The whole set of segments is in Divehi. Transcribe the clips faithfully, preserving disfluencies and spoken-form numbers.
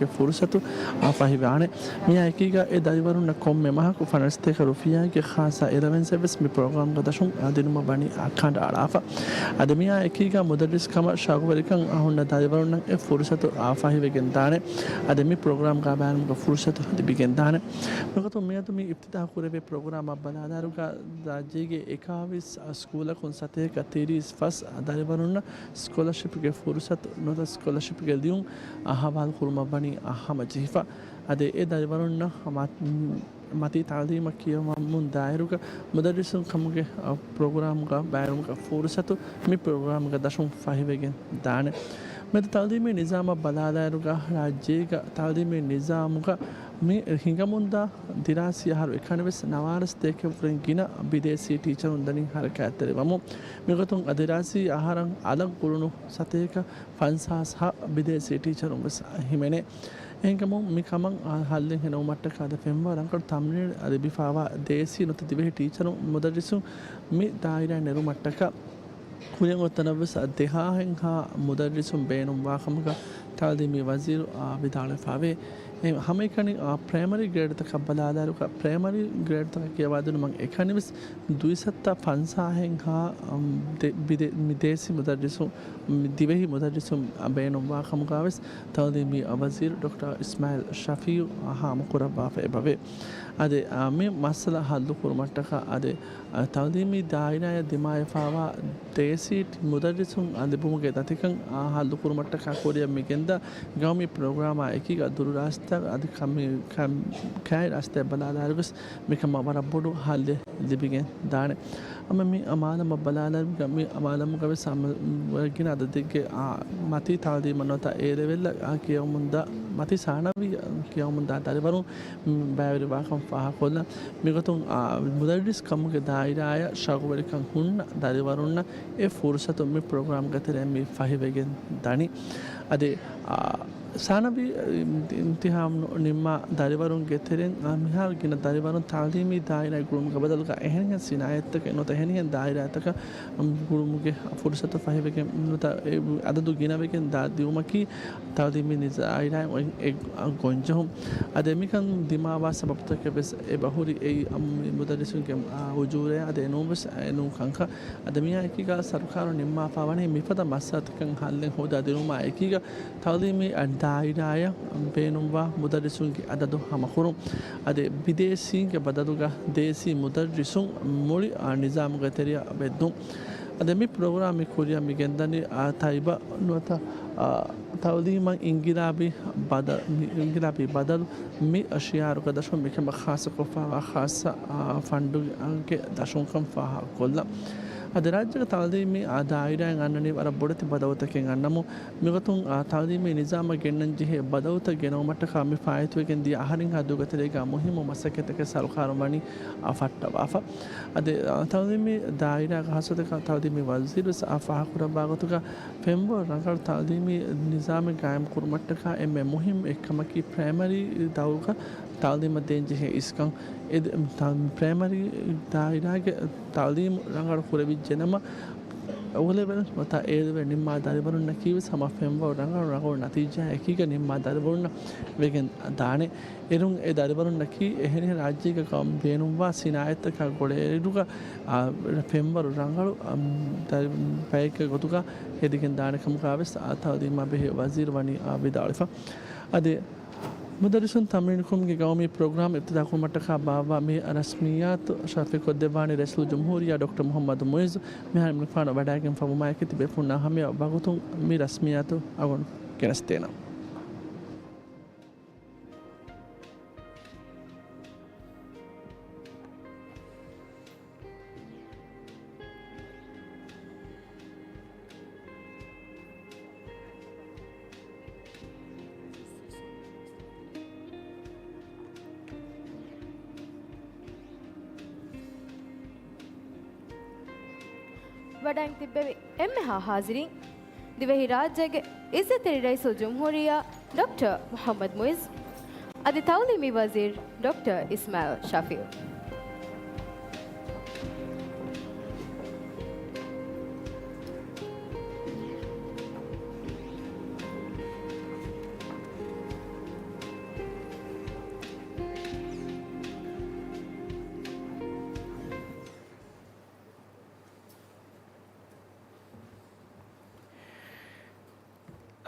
ގެ ފުރުސަތު އާ ފަހިވާނެ. މިއާ އެކީގަ އެ ދަރިވަރުންނަށް ކޮންމެ މަހަކު ފަނަރަސްތޭކަ ރުފިޔާގެ ޚާއްސަ އެލަވެންސެއް ވެސް މި ޕްރޮގްރާމްގަ ދަށުން އާ ދިނުމަށް ވަނީ އާ ކަނޑައަޅާފަ. އަދި މިއާ އެކީގަ މުދައްރިސް ކަމަށް ޝައުގުވެރިކަން އާ ހުންނަ ދަރިވަރުންނަށް އެ ފުރުސަތު އާ ފަހިވެގެން ދާނެ. އަދި މި ޕްރޮގްރާމްގަ ބައިނުމުގެ ފުރުސަތު ލިބިގެން ދާނެ. މިގޮތުން މިއަދު މި އިފްތިތާހު ކުރެވޭ ޕްރޮގްރާމަށް ބަލާލާއިރުގަ ރާއްޖޭގެ އެކާވީސް ސްކޫލަކުން ސަތޭކަ ތިރީސް ފަސް ދަރިވަރުންނަށް ސްކޮލަޝިޕްގެ ފުރުސަތު ނުވަތަ ސްކޮލަޝިޕްގެ ލިޔުން އަ، ހަވާލު ކުރުމަށް ވަނީ އަ، ހަމަޖެހިފަ. އަދި އެ ދަރިވަރުންނަށް މަ-، މަތީ ތައުލީމަށް ކިޔަވަމުން ދާއިރުގަ މުދައްރިސުން ކަމުގެ އަ، ޕްރޮގްރާމްގަ ބައިވެރިވުމުގެ ފުރުސަތު މި ޕްރޮގްރާމްގަ ދަށުން ފަހިވެގެން ދާނެ. މިއަދު ތައުލީމީ ނިޒާމަށް ބަލާލާއިރުގަ ރާއްޖޭގަ ތައުލީމީ ނިޒާމުގަ މި ހިނގަމުންދާ ދިރާސީ އަހަރު އެކަނިވެސް ނަވާރަ ސަތޭކައަށްވުރެން ގިނަ ބިދޭސީ ޓީޗަރުން ދަނީ ހަރަކާތްތެރިވަމުން. މިގޮތުން އަ ދިރާސީ އަހަރަށް އަލަށް ގުޅުނު ސަތޭކަ ފަންސާސް ހަ ބިދޭސީ ޓީޗަރުން ވެސް ހިމެނޭ. އެހެންކަމުން މި ކަމަށް އަ، ހައްލެއް ހެނުމަށްޓަކާ އަދި ފެންވަރަށް ރަނގަޅު ތަމްރީނު ލިބިފައިވާ ދޭސީ ނުވަތަ ދިވެހި ޓީޗަރުން މުދައްރިސުން މި ދާއިރާ ނެރުމަށްޓަކާ ކުރިއަށް އޮތް ތަނަށްވެސް ދެހާހެއްހާ މުދައްރިސުން ބޭނުންވާ ކަމުގަ ތައުލީމީ ވަޒީރު، އާ، ވިދާޅުވެފައިވޭ. އެ ހަމައެކަނި، އާ، ޕްރައިމަރީ ގްރޭޑްތަކަށް ބަލާލާއިރުގަ، ޕްރައިމަރީ ގްރޭޑްތަކަށް ކިޔަވާދިނުމަށް އެކަނިވެސް ދުއިސައްތަ ފަންސާހެއްހާ، އަމް، ދެ-، ބިދެ-، މި ދޭސީ މުދައްރިސުން، މި ދިވެހި މުދައްރިސުން، އާ، ބޭނުންވާ ކަމުގަވެސް ތައުލީމީ ވަޒީރު ޑޮކްޓަރ އިސްމާއިލް ޝަފީއު، އާ، ހާމަކުރައްވާފަ އެބަވޭ. އަދި، އާ، މި މައްސަލަ ހައްލު ކުރުމަށްޓަކާ އަދި އަ، ތައުލީމީ ދާއިރާއަށް ދިމާވެފައިވާ ދޭސީ މުދައްރިސުން އަ، ލިބުމުގެ ދަތިކަން އަ، ހައްލު ކުރުމަށްޓަކާ ކުރިއަށް މި ގެންދާ ގައުމީ ޕްރޮގްރާމާ އެކީގަ ދުރު ރާސްތާ އަދި ކަމި-، ކަން-، ކާއި ރާސްތާއަށް ބަލާލާއިރުވެސް މިކަމަށް ވަރަށް ބޮޑު ހައްލެއް ލިބިގެން ދާނެ. އަމަ މި އަ، މާލަމަށް ބަލާލާއިރުގަ މި އަ، މާލަމުގަވެސް އަ، ގިނަ އަދަދެއްގެ އަ، މަތީ ތައުލީމަށް ނުވަތަ އޭ ލެވެލްއަށް އަ، ކިޔަވަމުންދާ މަތީ ސާނަވީ އަ، ކިޔަވަމުންދާ ދަރިވަރުން ބައިވެރިވާކަން ފާހަގަކޮށްލަން. މިގޮތުން، އާ، މުދައްރިސް ކަމުގެ ދާއިރާއަށް ޝައުގުވެރިކަން ހުންނަ ދަރިވަރުންނަށް އެ ފުރުސަތު މި ޕްރޮގްރާމްގެ ތެރެއިން މި ފަހިވެގެން ދަނީ. އަދި، އާ، ސާނަވީ، އިމް-، އިމްތިހާނު ނިންމާ ދަރިވަރުންގެ ތެރެއިން، އާ، މިހާރު ގިނަ ދަރިވަރުން ތައުލީމީ ދާއިރާއަށް ގުޅުމުގެ ބަދަލުގަ އެހެނިހެން ސިނާއަތްތަކެއް ނުވަތަ އެހެނިހެން ދާއިރާތަކަށް ގުޅުމުގެ ފުރުސަތު ފަހިވެގެން ނުވަތަ އެ އަދަދު ގިނަވެގެން ދާ ދިއުމަކީ ތައުލީމީ ނިޒާއިރާއިން އޮތް އެއް ގޮންޖެހުން. އަދި މިކަން ދިމާވާ ސަބަބުތަކެއް ވެސް އެބަހުރި އެއީ އަމް މުދައްރިސުންގެ، އާ، އުޖޫރަޔާ އަދި އެނޫން ވެސް އެނޫން ކަންކަން. އަދި މިއާ އެކީގަ ސަރުކާރު ނިންމާފަ ވަނީ މިފަދަ މައްސަލަތަކަށް ހައްލެއް ހޯދާ ދިނުމާ އެކީގަ ތައުލީމީ ދާއިރާއަށް ބޭނުންވާ މުދައްރިސުންގެ އަދަދު ހަމަކުރުން. އަދި ބިދޭސީންގެ ބަދަލުގަ ދޭސީ މުދައްރިސުން މުޅި، އާ، ނިޒާމުގެ ތެރެއަށް ވެއްދުން. އަދި މި ޕްރޮގްރާމް މި ކުރިއަށް މި ގެންދަނީ، އާ، ތައިބަ ނުވަތަ، އާ، ތައުލީމަށް އިންގިލާބީ ބަދަ-، މި އިންގިލާބީ ބަދަލު މި ޝިއާރުގެ ދަށުން މިކަމަށް ޚާއްޞަކޮށްފައިވާ ޚާއްޞަ، އާ، ފަންޑުގެ ދަށުންކަން ފާހަގަކޮށްލަން. އަދި ރާއްޖޭގެ ތައުލީމީ، އާ، ދާއިރާއިން އަންނަނީ ވަރަށް ބޮޑެތި ބަދަލުތަކެއް އަންނަމުން، މިގޮތުން، އާ، ތައުލީމީ ނިޒާމަށް ގެންނަން ޖެހޭ ބަދަލުތައް ގެނައުމަށްޓަކާ މި ފާއިތުވެގެން ދިޔަ އަހަރެއްހާ ދުވަހުގެ ތެރޭގަ މުހިއްމު މަސައްކަތްތަކެއް ސަރުކާރުން ވަނީ، އާ، ފައްޓަވާފަ. އަދި، އާ، ތައުލީމީ ދާއިރާގެ ހާއްސަކޮށް ތައުލީމީ ވަޒީރު ވެސް އާ ފާހަގަކުރައްވާ ގޮތުގަ ފެންވަރު ރަނގަޅު ތައުލީމީ ނިޒާމެއް ގާއިމް ކުރުމަށްޓަކާ އެންމެ މުހިއްމު އެއްކަމަކީ ޕްރައިމަރީ ދައުރުގަ ތައުލީމަށް ދޭން ޖެހޭ އިސްކަން. އެ ދެ-، ތަ-، ޕްރައިމަރީ ދާއިރާގެ ތައުލީމު ރަނގަޅު ކުރެވިއްޖެނަމަ، އޯލެވެލް ނުވަތަ އޭލެވެލް ނިންމާ ދަރިވަރުންނަކީ ވެސް ހަމަ ފެންވަރު ރަނގަޅު، ރަނގަޅު ނަތީޖާއެއް އެކީގަ ނިންމާ ދަރިވަރުންނަށް ވެގެން ދާނެ. އޭރުން އެ ދަރިވަރުންނަކީ އެހެނިހެން ރާއްޖޭގަ ގައުމު ބޭނުންވާ ސިނާއަތްތަކާ ގުޅޭއިރުގަ، އާ، ފެންވަރު ރަނގަޅު، އަމް، ދަރި-، ބައެއްގެ ގޮތުގަ ހެދިގެން ދާނެ ކަމުގަ ވެސް، އާ، ތައުލީމާ ބެހޭ ވަޒީރު ވަނީ، އާ، ވިދާޅުވެފަ. އަދި މުދައްރިސުން ތަމްރީނުކުރުމުގެ ގައުމީ ޕްރޮގްރާމް އިފްތިތާޙްކުރުމަށްޓަކާ ބާއްވާ މި ރަސްމިއްޔާތު ޝަރަފެއްކޮށްދެއްވާނީ ރައީސުލްޖުމްހޫރިއްޔާ ޑޮކްޓަރ މުޙައްމަދު މުޢިއްޒު. މިހާރު އެމަނިކުފާނު ވަޑައިގެންފަވުމާއެކީ ތިބޭފުޅުންނާ ހަމަޔަށް ވަގުތުން މި ރަސްމިއްޔާތު އަޅުގަނޑު ގެނެސްދޭނަން. ވަޑައިން ތިއްބެވި އެންމެހާ ހާޒިރީން، ދިވެހިރާއްޖޭގެ އިއްޒަތްތެރި ރައީސުލްޖުމްހޫރިއްޔާ ޑޮކްޓަރ މުޙައްމަދު މުޢިއްޒު، އަދި ތައުލީމީ ވަޒީރު ޑޮކްޓަރ އިސްމާޢީލް ޝަފީޢު.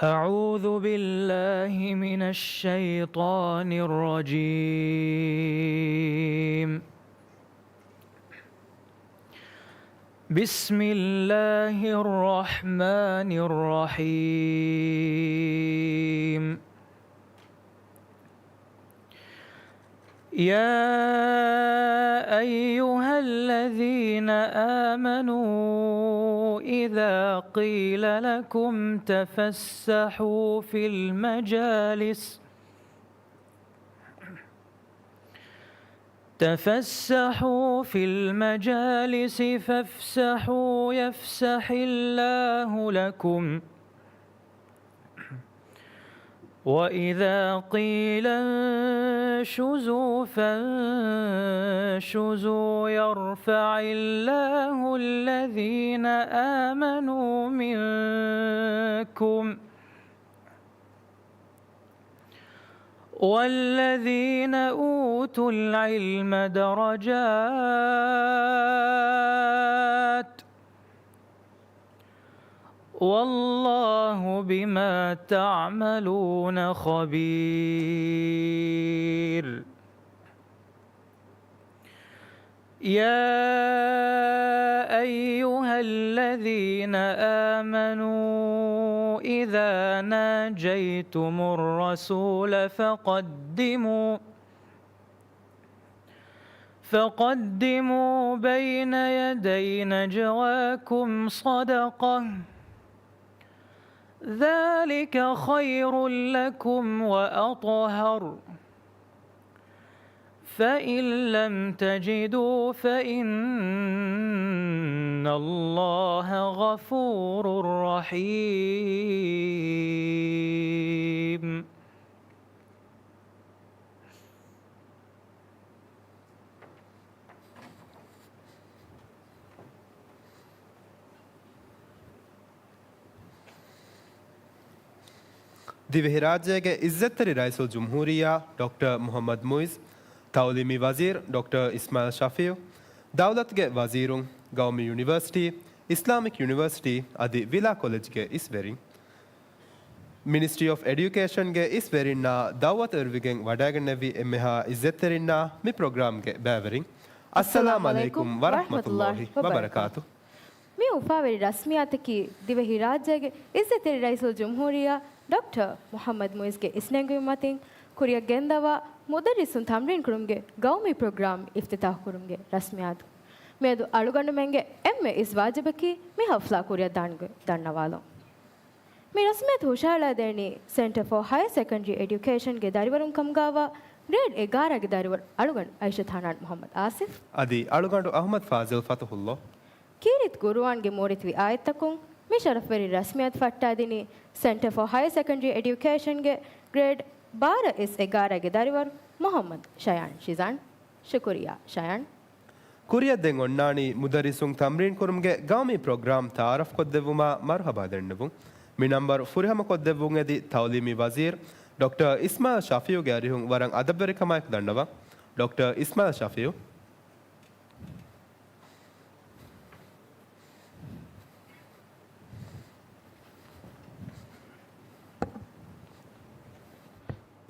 أعوذ بالله من الشيطان الرجيم. بسم الله الرحمن الرحيم. يا أيها الذين آمنوا إذا قيل لكم تفسحوا في المجالس تفسحوا في المجالس فافسحوا يفسح الله لكم. وإذا قيل انشزوا فانشزوا يرفع الله الذين آمنوا منكم والذين أوتوا العلم درجات والله بما تعملون خبير. يا أيها الذين آمنوا إذا ناجيتم الرسول فقدموا فقدموا بين يدي نجواكم صدقة ذلك خير لكم وأطهر فإن لم تجدوا فإن الله غفور رحيم. ދިވެހިރާއްޖޭގެ އިއްޒަތްތެރި ރައީސުލްޖުމްހޫރިއްޔާ ޑޮކްޓަރ މުޙައްމަދު މުޢިއްޒު، ތަޢުލީމީ ވަޒީރު ޑޮކްޓަރ އިސްމާޢީލް ޝަފީޢު، ދައުލަތުގެ ވަޒީރުން، ގައުމީ ޔުނިވަރސިޓީ، އިސްލާމިކް ޔުނިވަރސިޓީ އަދި ވިލާ ކޮލެޖްގެ އިސްވެރިން. މިނިސްޓްރީ އޮފް އެޑިއުކޭޝަންގެ އިސްވެރިންނާ ދަޢުވަތު އެރުވިގެން ވަޑައިގެންނެވި އެންމެހާ އިއްޒަތްތެރިންނާ މި ޕްރޮގްރާމްގެ ބައިވެރިން. އައްސަލާމް އައްސަލާމް ޢަލައިކުމް ޢަލައިކުމް ވަރަޙްމަތުﷲ ވަރަޙްމަތުﷲ ވަބަރަކާތު. ވަބަރަކާތު. މި އުފާވެރި ރަސްމިއްޔާތަކީ ދިވެހިރާއްޖޭގެ އިއްޒަތްތެރި ރައީސުލްޖުމްހޫރިއްޔާ ޑޮކްޓަރ މުޙައްމަދު މުޢިއްޒުގެ އިސްނެންގެވި މަތިން ކުރިއަށް ގެންދަވާ މުދައްރިސުން ތަމްރީން ކުރުމުގެ ގައުމީ ޕްރޮގްރާމް އިފްތިތާޙު ކުރުމުގެ ރަސްމިއްޔާތު. މިއަދު އަޅުގަނޑުމެންގެ އެންމެ އިސް ވާޖިބަކީ މި ޙަފްލާ ކުރިއަށް ދާން ދަންނަވާލުން. މި ރަސްމިއްޔާތު ހުށަހަޅައިދޭނީ ސެންޓަރ ފޯ ހަޔަރ ސެކަންޑަރީ އެޑިއުކޭޝަންގެ ދަރިވަރުން ކަމުގައިވާ ގްރޭޑް އެގާރަ ގެ ދަރިވަރު އަޅުގަނޑު އައިޝަތު ހަނާން މުޙައްމަދު އާސިފް އަދި އަޅުގަނޑު އަޙްމަދު ފާޒިލް ފަތުޙުﷲ. ކީރިތި ޤުރުއާންގެ މޫރިތިވި އާޔަތްތަކުން މި ޝަރަފްވެރި ރަސްމިއްޔާތު ފައްޓާދިނީ ސެންޓަރ ފޯ ހަޔަރ ސެކަންޑަރީ އެޑިއުކޭޝަންގެ ގްރޭޑް ބާރަ އިސް އެގާރަ ގެ ދަރިވަރު މުޙައްމަދު ޝަޔާން ޝިޒާން. ޝުކުރިއްޔާ ޝަޔާން. ކުރިއަށް ދެން އޮންނާނީ މުދައްރިސުން ތަމްރީން ކުރުމުގެ ގައުމީ ޕްރޮގްރާމް ތަޢާރަފް ކޮށްދެއްވުމާ މަރުޙަބާ ދެންނެވުން. މި ނަންބަރު ފުރިހަމަ ކޮށްދެއްވުން އެދި ތަޢުލީމީ ވަޒީރު ޑޮކްޓަރ އިސްމާޢީލް ޝަފީޢުގެ އަރިހުން ވަރަށް އަދަބުވެރިކަމާއެކު ދަންނަވަން. ޑޮކްޓަރ އިސްމާޢީލް ޝަފީޢު.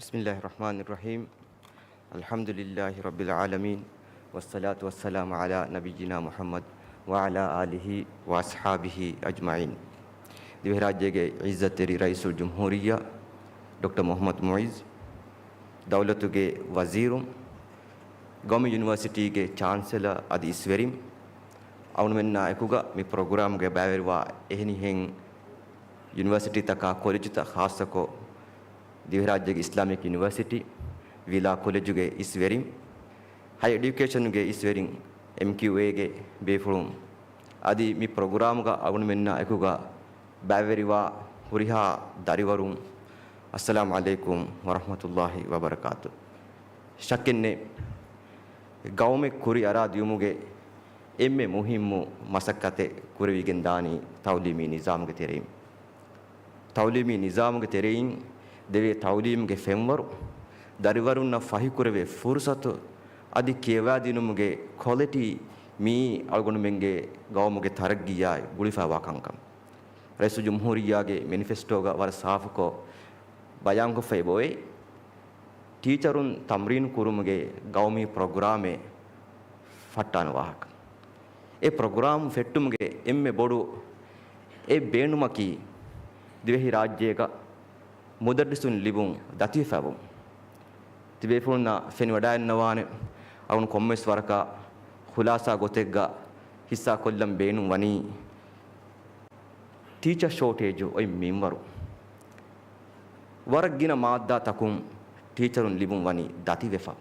بسم الله الرحمن الرحيم. الحمد لله رب العالمين. والصلاة والسلام على نبينا محمد وعلى آله وأصحابه أجمعين. ދިވެހިރާއްޖޭގެ އިއްޒަތްތެރި ރައީސުލްޖުމްހޫރިއްޔާ ޑޮކްޓަރ މުޙައްމަދު މުޢިއްޒު، ދައުލަތުގެ ވަޒީރުން، ގައުމީ ޔުނިވަރސިޓީގެ ޗާންސެލަރ އަދި އިސްވެރިން، އަޅުގަނޑުމެންނާ އެކުގަ މި ޕްރޮގްރާމްގަ ބައިވެރިވާ އެހެނިހެން ޔުނިވަރސިޓީތަކާ ކޮލެޖުތައް، ޚާއްޞަކޮށް ދިވެހިރާއްޖޭގެ އިސްލާމިކް ޔުނިވަރސިޓީ، ވިލާ ކޮލެޖުގެ އިސްވެރިން، ހަޔަރ އެޑިއުކޭޝަންގެ އިސްވެރިން، އެމްކިއުއޭގެ ބޭފުޅުން، އަދި މި ޕްރޮގްރާމްގަ އަޅުގަނޑުމެންނާ އެކުގަ ބައިވެރިވާ ހުރިހާ ދަރިވަރުން، އައްސަލާމް ޢަލައިކުމް ވަރަޙްމަތުﷲ ވަބަރަކާތު. ޝައްކެއްނެތް، ގައުމެއް ކުރިއަރާ ދިޔުމުގެ އެންމެ މުހިއްމު މަސައްކަތެއް ކުރެވިގެން ދާނީ ތަޢުލީމީ ނިޒާމުގެ ތެރެއިން. ތަޢުލީމީ ނިޒާމުގެ ތެރެއިން ދެވޭ ތަޢުލީމުގެ ފެންވަރު، ދަރިވަރުންނަށް ފަހިކުރެވޭ ފުރުޞަތު، އަދި ކިޔަވާދިނުމުގެ ކޮލިޓީ މިއީ އަޅުގަނޑުމެންގެ ގައުމުގެ ތަރައްގީއާއި ގުޅިފައިވާ ކަންކަން. ރައީސުލްޖުމްހޫރިއްޔާގެ މެނިފެސްޓޯގަ ވަރަށް ސާފުކޮށް ބަޔާންކޮށްފައި އޮތް، ޓީޗަރުން ތަމްރީނު ކުރުމުގެ ގައުމީ ޕްރޮގްރާމެއް ފައްޓާނެ ވާހަކަ. އެ ޕްރޮގްރާމް ފެއްޓުމުގެ އެންމެ ބޮޑު އެއް ބޭނުމަކީ، ދިވެހިރާއްޖޭގަ މުދައްރިސުން ލިބުން ދަތިވެފަވުން. ތިބޭފުޅުންނަށް ފެނިވަޑައިގަންނަވާނެ، އަޅުގަނޑު ކޮންމެސް ވަރަކަށް ޚުލާސާ ގޮތެއްގަ ހިއްސާކޮށްލަން ބޭނުން ވަނީ، ޓީޗަރ ޝޯޓޭޖު އޮތް މިންވަރު. ވަރަށް ގިނަ މާއްދާތަކުން ޓީޗަރުން ލިބުން ވަނީ ދަތިވެފަ.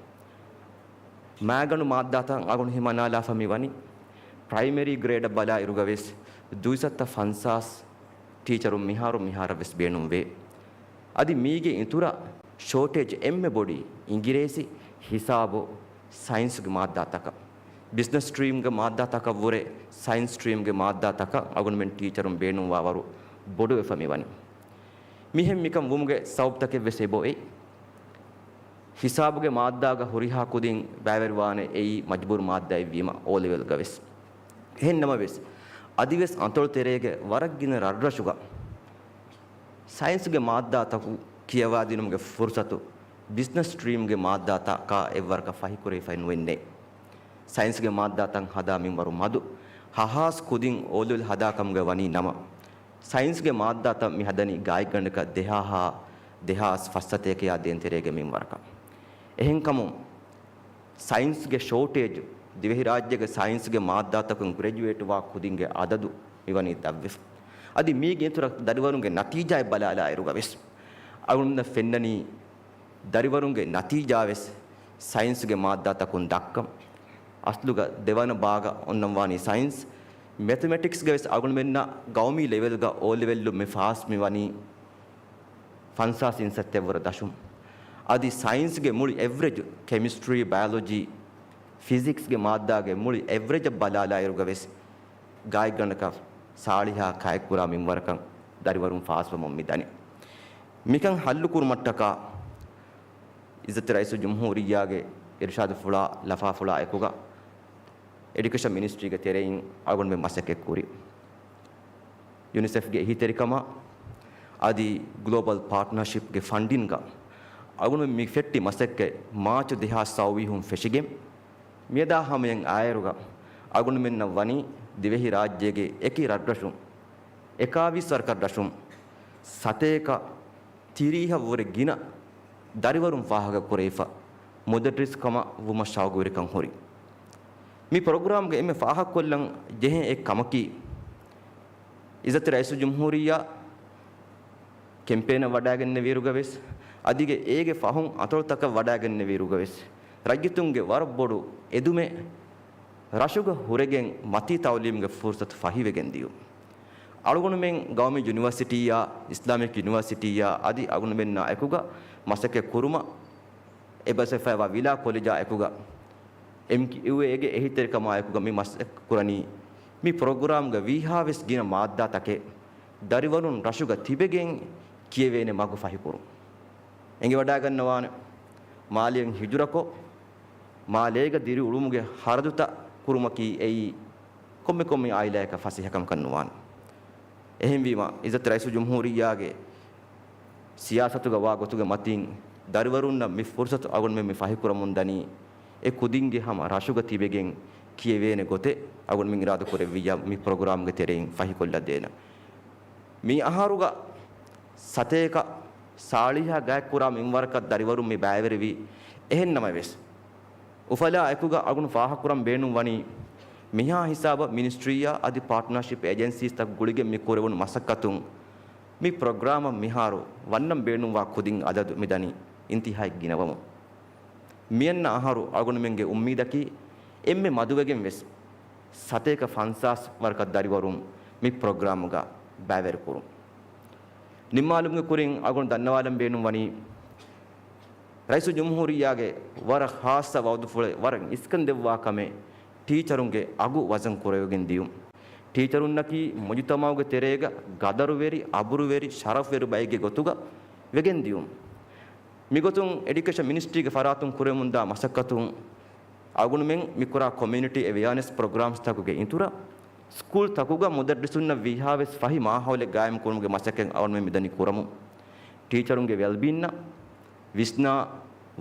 މާގަނޑު މާއްދާތައް އަޅުގަނޑު ހިމަނާލާފަ މި ވަނީ. ޕްރައިމަރީ ގްރޭޑަށް ބަލާ އިރުގަ ވެސް ދުއިސައްތަ ފަންސާސް ޓީޗަރުން މިހާރު މިހާރަށް ވެސް ބޭނުން ވޭ. އަދި މީގެ އިތުރަށް ޝޯޓޭޖް އެންމެ ބޮޑީ އިނގިރޭސި، ހިސާބު، ސައިންސްގެ މާއްދާތަކަށް، ބިޒްނަސް ސްޓްރީމްގެ މާއްދާތަކަށްވުރެ ސައިންސް ސްޓްރީމްގެ މާއްދާތަކަށް އަޅުގަނޑުމެން ޓީޗަރުން ބޭނުންވާވަރު ބޮޑުވެފަ މިވަނީ. މިހެން މިކަން ވުމުގެ ސަބަބުތަކެއް ވެސް އެބައޮތް. ހިސާބުގެ މާއްދާގަ ހުރިހާ ކުދިން ބައިވެރިވާނެ އެއީ މަޖުބޫރު މާއްދާއެއްވީމަ އޯލެވެލްގަ ވެސް. އެހެން ނަމަވެސް، އަދިވެސް އަތޮޅު ތެރޭގެ ވަރަށް ގިނަ ރަށްރަށުގަ ސައިންސްގެ މާއްދާތަކު ކިޔަވާދިނުމުގެ ފުރުސަތު ބިޒްނަސް ސްޓްރީމްގެ މާއްދާތަކާ އެއްވަރަކަށް ފަހިކުރެވިފައެއް ނުވެންނޭ. ސައިންސްގެ މާއްދާތައް ހަދާ މިންވަރު މަދު، ހަހާސް ކުދިން އޯލެވެލް ހަދާ ކަމުގަ ވަނީ ނަމަ، ސައިންސްގެ މާއްދާތައް މި ހަދަނީ ގާތްގަނޑަކަށް ދެހާހާ ދެހާސް ފައްސަތޭކަޔާ ދޭން ތެރޭގެ މިންވަރަކަށް. އެހެންކަމުން، ސައިންސްގެ ޝޯޓޭޖު، ދިވެހިރާއްޖޭގެ ސައިންސްގެ މާއްދާތަކުން ގްރެޖުއޭޓްވާ ކުދިންގެ އަދަދު މިވަނީ ދަށްވެފަ. އަދި މީގެ އިތުރަށް ދަރިވަރުންގެ ނަތީޖާއެއް ބަލާލާއިރުގަ ވެސް، އަޅުގަނޑުމެންނަށް ފެންނަނީ، ދަރިވަރުންގެ ނަތީޖާ ވެސް ސައިންސްގެ މާއްދާތަކުން ދަށްކަން. އަސްލުގަ ދެވަނަ ބާގަ އޮންނަންވާނީ ސައިންސް. މެތަމެޓިކްސްގަ ވެސް އަޅުގަނޑުމެންނަށް ގައުމީ ލެވެލްގަ އޯލެވެލްއު މި ފާސް މިވަނީ ފަންސާސް އިންސައްތައަށްވުރެ ދަށުން. އަދި ސައިންސްގެ މުޅި އެވްރެޖު، ކެމިސްޓްރީ، ބަޔޮލޮޖީ، ފިޒިކްސްގެ މާއްދާގެ މުޅި އެވްރެޖަށް ބަލާލާއިރުގަ ވެސް، ގާތްގަނޑަކަށް ސާޅީހާ ކައެއްކުރާ މިންވަރަކަށް ދަރިވަރުން ފާސްވަމުން މިދަނީ. މިކަން ހައްލުކުރުމަށްޓަކާ، އިއްޒަތްތެރި ރައީސުލްޖުމްހޫރިއްޔާގެ އިރުޝާދުފުޅާ، ލަފާފުޅާ އެކުގަ، އެޑިއުކޭޝަން މިނިސްޓްރީގެ ތެރެއިން އަޅުގަނޑުމެން މަސައްކަތްކުރި. ޔުނިސެފްގެ އެހީތެރިކަމާ އަދި ގްލޯބަލް ޕާޓްނަރޝިޕްގެ ފަންޑިންގ އަޅުގަނޑުމެން މި ފެއްޓި މަސައްކަތް މާޗު ދެހާސް ސައުވީހުން ފެށިގެން، މިއަދާ ހަމަޔަށް އާއިރުގަ އަޅުގަނޑުމެންނަށް ވަނީ ދިވެހިރާއްޖޭގެ އެކި ރަށްރަށުން، އެކާވީސް ވަރަކަށް ރަށުން ސަތޭކަ ތިރީހަށްވުރެ ގިނަ ދަރިވަރުން ފާހަގަކުރެވިފަ، މުދައްރިސް ކަމަށް ވުމަށް ޝައުގުވެރިކަން ހުރި. މި ޕްރޮގްރާމްގެ އެންމެ ފާހަގަކޮށްލަން ޖެހޭ އެއް ކަމަކީ، އިއްޒަތްތެރި ރައީސުލްޖުމްހޫރިއްޔާ ކެމްޕޭނަށް ވަޑައިގެންނެވިއިރުގަ ވެސް، އަދިގެ އޭގެ ފަހުން އަތޮޅުތަކަށް ވަޑައިގެންނެވިއިރުގަ ވެސް، ރައްޔިތުންގެ ވަރަށް ބޮޑު އެދުމެއް ރަށުގަ ހުރެގެން މަތީ ތައުލީމުގެ ފުރުސަތު ފަހިވެގެން ދިޔުން. އަޅުގަނޑުމެން ގައުމީ ޔުނިވަރސިޓީއާ، އިސްލާމިކް ޔުނިވަރސިޓީއާ އަދި އަޅުގަނޑުމެންނާ އެކުގަ މަސައްކަތް ކުރުމަށް އެބަސްވެފައިވާ ވިލާ ކޮލެޖާ އެކުގަ، އެމްކިއުއޭގެ އެހީތެރިކަމާ އެކުގަ މި މަސައްކަތް ކުރަނީ، މި ޕްރޮގްރާމްގަ ވީހާވެސް ގިނަ މާއްދާތަކެއް ދަރިވަރުން ރަށުގަ ތިބެގެން ކިޔެވޭނެ މަގު ފަހިކުރުން. އެނގިވަޑައިގަންނަވާނެ، މާލެއަށް ހިޖުރަކޮށް، މާލޭގަ ދިރިއުޅުމުގެ ހަރަދުތައް ކުރުމަކީ އެއީ ކޮންމެ ކޮންމެ އާއިލާއަކަށް ފަސޭހަކަމަކަށް ނުވާނެ. އެހެންވީމަ، އިއްޒަތް ރައީސުލްޖުމްހޫރިއްޔާގެ ސިޔާސަތުގަ ވާ ގޮތުގެ މަތިން، ދަރިވަރުންނަށް މި ފުރުސަތު އަޅުގަނޑުމެން މި ފަހިކުރަމުން ދަނީ، އެ ކުދިންގެ ހަމަ ރަށުގަ ތިބެގެން ކިޔެވޭނެ ގޮތެއް އަޅުގަނޑުމެން އިރާދަކުރެއްވިއްޔާ، މި ޕްރޮގްރާމްގެ ތެރެއިން ފަހިކޮށްލަދޭނަން. މި އަހަރުގަ ސަތޭކަ ސާޅީހާ ގާތްކުރާ މިންވަރަކަށް ދަރިވަރުން މި ބައިވެރިވީ. އެހެން ނަމަވެސް، އުފަލާ އެކުގަ އަޅުގަނޑު ފާހަގަކުރަން ބޭނުންވަނީ، މިހާ ހިސާބަށް މިނިސްޓްރީއާ އަދި ޕާޓްނަރޝިޕް އޭޖެންސީސްތައް ގުޅިގެން މި ކުރެވުނު މަސައްކަތުން، މި ޕްރޮގްރާމަށް މިހާރު ވަންނަން ބޭނުންވާ ކުދިން އަދަދު މިދަނީ އިންތިހާއަށް ގިނަވަމުން. މިއަންނަ އަހަރު އަޅުގަނޑުމެންގެ އުއްމީދަކީ، އެންމެ މަދުވެގެން ވެސް ސަތޭކަ ފަންސާސް ވަރަކަށް ދަރިވަރުން މި ޕްރޮގްރާމުގަ ބައިވެރިކުރުން. ނިންމާލުމުގެ ކުރިން އަޅުގަނޑު ދަންނަވާލަން ބޭނުންވަނީ، ރައީސުލްޖުމްހޫރިއްޔާގެ ވަރަށް ޚާއްޞަ ވައުދުފުޅެއް ވަރަށް އިސްކަން ދެއްވާ ކަމެއް ޓީޗަރުންގެ އަގު ވަޒަން ކުރެވިގެން ދިޔުން. ޓީޗަރުންނަކީ މުޖުތަމަޢުގެ ތެރޭގަ ގަދަރުވެރި، އަބުރުވެރި، ޝަރަފްވެރި ބައެއްގެ ގޮތުގަ ވެގެން ދިޔުން. މިގޮތުން އެޑިއުކޭޝަން މިނިސްޓްރީގެ ފަރާތުން ކުރެވެމުންދާ މަސައްކަތުން އަޅުގަނޑުމެން މިކުރާ ކޮމިއުނިޓީ އެވެއާނެސް ޕްރޮގްރާމްސްތަކުގެ އިތުރަށް، ސްކޫލްތަކުގަ މުދައްރިސުންނަށް ވީހާވެސް ފަހި މާހައުލެއް ގާއިމް ކުރުމުގެ މަސައްކަތް އަޅުގަނޑުމެން މިދަނީ ކުރަމުން. ޓީޗަރުންގެ ވެލްބީންއަށް ވިސްނާ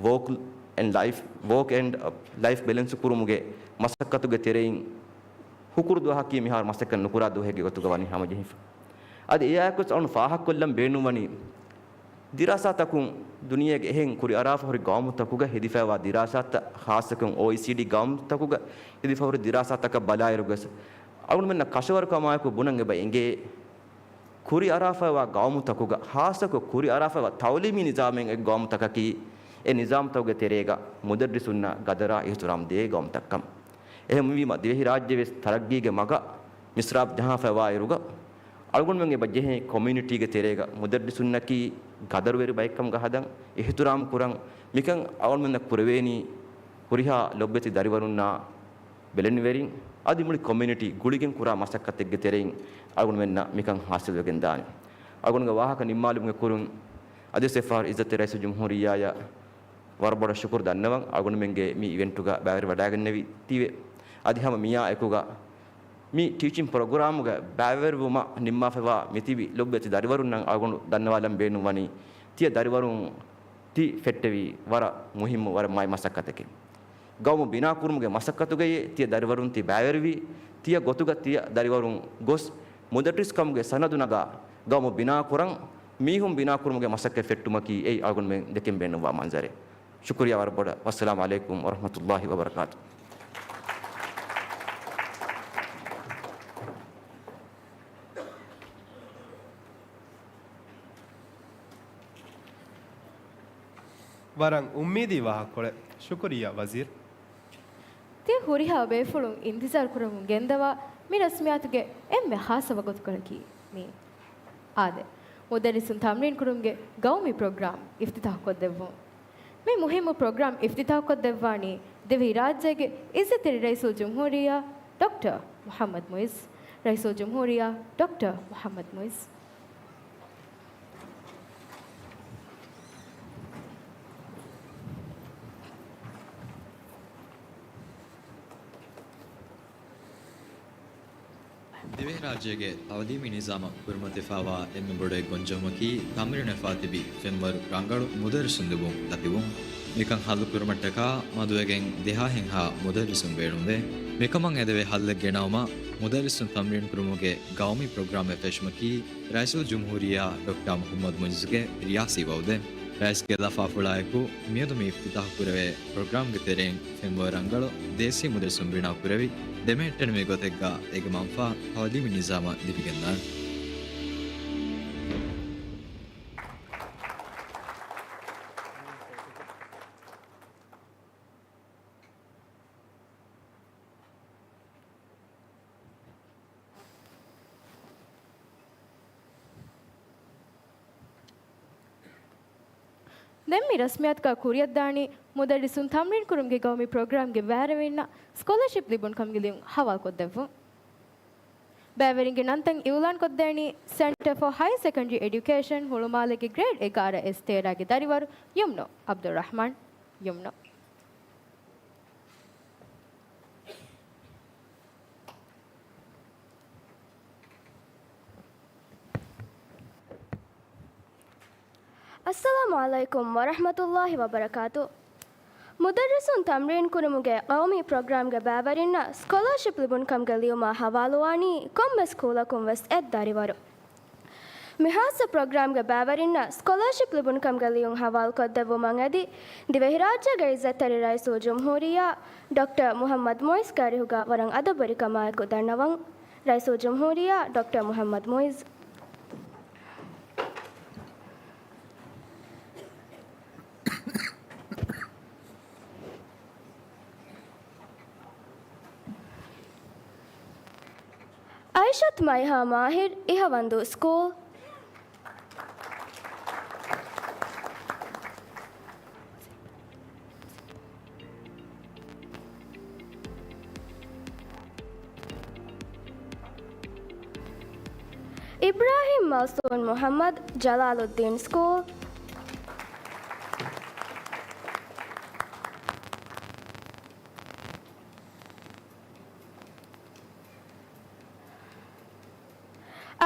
ވޯކް އެންޑް ލައިފް، ވޯކް އެންޑް ލައިފް ބެލެންސް ކުރުމުގެ މަސައްކަތުގެ ތެރެއިން ހުކުރު ދުވަހަކީ މިހާރު މަސައްކަތް ނުކުރާ ދުވަހެއްގެ ގޮތުގަ ވަނީ ހަމަޖެހިފަ. އަދި އެއާއެކުވެސް އަޅުން ފާހަގަކޮށްލަން ބޭނުންވަނީ، ދިރާސާތަކުން ދުނިޔޭގެ އެހެން ކުރިއަރާފަ ހުރި ގައުމުތަކުގަ ހެދިފައިވާ ދިރާސާތައް، ޚާއްޞަކޮށް އޯއީސީޑީ ގައުމުތަކުގަ ހެދިފަ ހުރި ދިރާސާތަކަށް ބަލާއިރުގަސް، އަޅުގަނޑުމެންނަށް ކަށަވަރުކަމާއެކު ބުނަން އެބަ އެނގޭ، ކުރިއަރާފައިވާ ގައުމުތަކުގަ، ޚާއްޞަކޮށް ކުރިއަރާފައިވާ ތައުލީމީ ނިޒާމެއް އޮތް ގައުމުތަކަކީ، އެ ނިޒާމުތަކުގެ ތެރޭގަ މުދައްރިސުންނަށް ގަދަރާ އިޙްތިރާމް ދޭ ގައުމުތަކަށް. އެހެންވީމަ، ދިވެހިރާއްޖެ ވެސް ތަރައްގީގެ މަގަށް މިސްރާބް ޖަހާފައިވާއިރުގަ، އަޅުގަނޑުމެން އެބަ ޖެހޭ ކޮމިއުނިޓީގެ ތެރޭގަ މުދައްރިސުންނަކީ ގަދަރުވެރި ބައެއްކަމުގަ ހަދަން، އިޙްތިރާމް ކުރަން، މިކަން އަޅުގަނޑުމެންނަށް ކުރެވޭނީ ހުރިހާ ލޮބުވެތި ދަރިވަރުންނާ ބެލެނިވެރިން އަދި މުޅި ކޮމިއުނިޓީ ގުޅިގެން ކުރާ މަސައްކަތެއްގެ ތެރެއިން އަޅުގަނޑުމެންނަށް މިކަން ހާސިލްވެގެން ދާނެ. އަޅުގަނޑުގެ ވާހަކަ ނިންމާލުމުގެ ކުރިން އަދިވެސް އެއްފަހަރު އިއްޒަތްތެރި ރައީސުލްޖުމްހޫރިއްޔާއަށް ވަރަށް ބޮޑަށް ޝުކުރު ދަންނަވަން، އަޅުގަނޑުމެންގެ މި އިވެންޓުގަ ބައިވެރިވަޑައިގެންނެވި ތީވެ. އަދި ހަމަ މިއާ އެކުގަ މި ޓީޗިން ޕްރޮގްރާމުގަ ބައިވެރިވުމަށް ނިންމާފައިވާ މިތިބި ލޮބުވެތި ދަރިވަރުންނަށް އަޅުގަނޑު ދަންނަވާލަން ބޭނުންވަނީ، ތިޔަ ދަރިވަރުން ތި ފެއްޓެވީ ވަރަށް މުހިއްމު، ވަރަށް މާތް މަސައްކަތެކޭ. ގައުމު ބިނާކުރުމުގެ މަސައްކަތުގައި ތިޔަ ދަރިވަރުން ތި ބައިވެރިވީ، ތިޔަ ގޮތުގަ ތިޔަ ދަރިވަރުން ގޮސް މުދައްރިސްކަމުގެ ސަނަދު ނަގާ، ގައުމު ބިނާކުރަން، މީހުން ބިނާކުރުމުގެ މަސައްކަތް ފެއްޓުމަކީ އެއީ އަޅުގަނޑުމެން ދެކެން ބޭނުންވާ މަންޒަރެއް. ޝުކުރިއްޔާ ވަރަށް ބޮޑަށް. ވައްސަލާމު ޢަލައިކުމް ވަރަޙްމަތުﷲި ވަބަރަކާތު. ވަރަށް އުއްމީދީ ވާހަކަކޮޅެއް. ޝުކުރިއްޔާ ވަޒީރު. ތިޔަ ހުރިހާ ބޭފުޅުން އިންތިޒާރު ކުރަމުން ގެންދަވާ މި ރަސްމިއްޔާތުގެ އެންމެ ޚާއްޞަ ވަގުތުކޮޅަކީ މީ. އާދެ، މުދައްރިސުން ތަމްރީން ކުރުމުގެ ގައުމީ ޕްރޮގްރާމް އިފްތިތާޙު ކޮށްދެއްވުން. މި މުހިއްމު ޕްރޮގްރާމް އިފްތިތާޙު ކޮށްދެއްވާނީ ދިވެހިރާއްޖޭގެ އިއްޒަތްތެރި ރައީސުލްޖުމްހޫރިއްޔާ ޑޮކްޓަރ މުޙައްމަދު މުޢިއްޒު. ރައީސުލްޖުމްހޫރިއްޔާ ޑޮކްޓަރ މުޙައްމަދު މުޢިއްޒު. ދިވެހިރާއްޖޭގެ ތައުލީމީ ނިޒާމަށް ކުރިމަތިވެފައިވާ އެންމެ ބޮޑު އެއް ގޮންޖެހުމަކީ، ތަމްރީނުވެފައި ތިބި ފެންވަރު ރަނގަޅު މުދައްރިސުން ލިބުން ދަތިވުން. މިކަން ހައްލުކުރުމަށްޓަކާ މަދުވެގެން ދެހާހެއްހާ މުދައްރިސުން ބޭނުންވޭ. މިކަމަށް އެދެވޭ ހައްލެއް ގެނައުމަށް މުދައްރިސުން ތަމްރީނު ކުރުމުގެ ގައުމީ ޕްރޮގްރާމެއް ފެށުމަކީ، ރައީސުލްޖުމްހޫރިއްޔާ ޑޮކްޓަރ މުޙައްމަދު މުޢިއްޒުގެ ރިޔާސީ ވައުދެއް. ރައީސްގެ ލަފާފުޅާއެކު މިއަދު މި އިފްތިތާޙު ކުރެވޭ ޕްރޮގްރާމްގެ ތެރެއިން ފެންވަރު ރަނގަޅު ދޭސީ މުދައްރިސުން ބިނާ ކުރެވި، ދެމެހެއްޓެނިވި ގޮތެއްގަ އޭގެ މަންފާ ތައުލީމީ ނިޒާމަށް ލިބިގެންދާނެ. ދެން މި ރަސްމިއްޔާތުގަ ކުރިއަށްދާނީ މުދައްރިސުން ތަމްރީން ކުރުމުގެ ގައުމީ ޕްރޮގްރާމްގެ ބައިވެރިންނަށް ސްކޮލަރޝިޕް ލިބުނު ކަމުގެ ލިޔުން ހަވާލުކޮށްދެއްވުން. ބައިވެރިންގެ ނަންތައް އިއުލާންކޮށްދޭނީ ސެންޓަރ ފޯ ހަޔަރ ސެކަންޑަރީ އެޑިއުކޭޝަން ހުޅުމާލޭގެ ގްރޭޑް އެގާރަ އެސް ތޭރަގެ ދަރިވަރު ޔުމްނު ޢަބްދުއްރަޙްމާން، ޔުމްނު. އައްސަލާމު ޢަލައިކުމް ވަރަޙްމަތުﷲި ވަބަރަކާތު. މުދައްރިސުން ތަމްރީން ކުރުމުގެ ގައުމީ ޕްރޮގްރާމްގެ ބައިވެރިންނަށް ސްކޮލަރޝިޕް ލިބުނު ކަމުގެ ލިޔުމާ ހަވާލުވާނީ ކޮންމެ ސްކޫލަކުން ވެސް އެއް ދަރިވަރު. މި ޚާއްޞަ ޕްރޮގްރާމްގެ ބައިވެރިންނަށް ސްކޮލަރޝިޕް ލިބުނު ކަމުގެ ލިޔުން ހަވާލުކޮށްދެއްވުމަށް އެދި، ދިވެހިރާއްޖޭގެ އިއްޒަތްތެރި ރައީސުލްޖުމްހޫރިއްޔާ ޑޮކްޓަރ މުޙައްމަދު މުޢިއްޒުގެ އަރިހުގަ ވަރަށް އަދަބުވެރިކަމާއެކު ދަންނަވަން. ރައީސުލްޖުމްހޫރިއްޔާ ޑޮކްޓަރ މުޙައްމަދު މުޢިއްޒު. އައިޝަތު މައިހާ މާހިރު، އިހަވަންދޫ ސްކޫލް. އިބްރާހިމް މައުސޫން މުޙައްމަދު، ޖަލާލުއްދީން ސްކޫލް.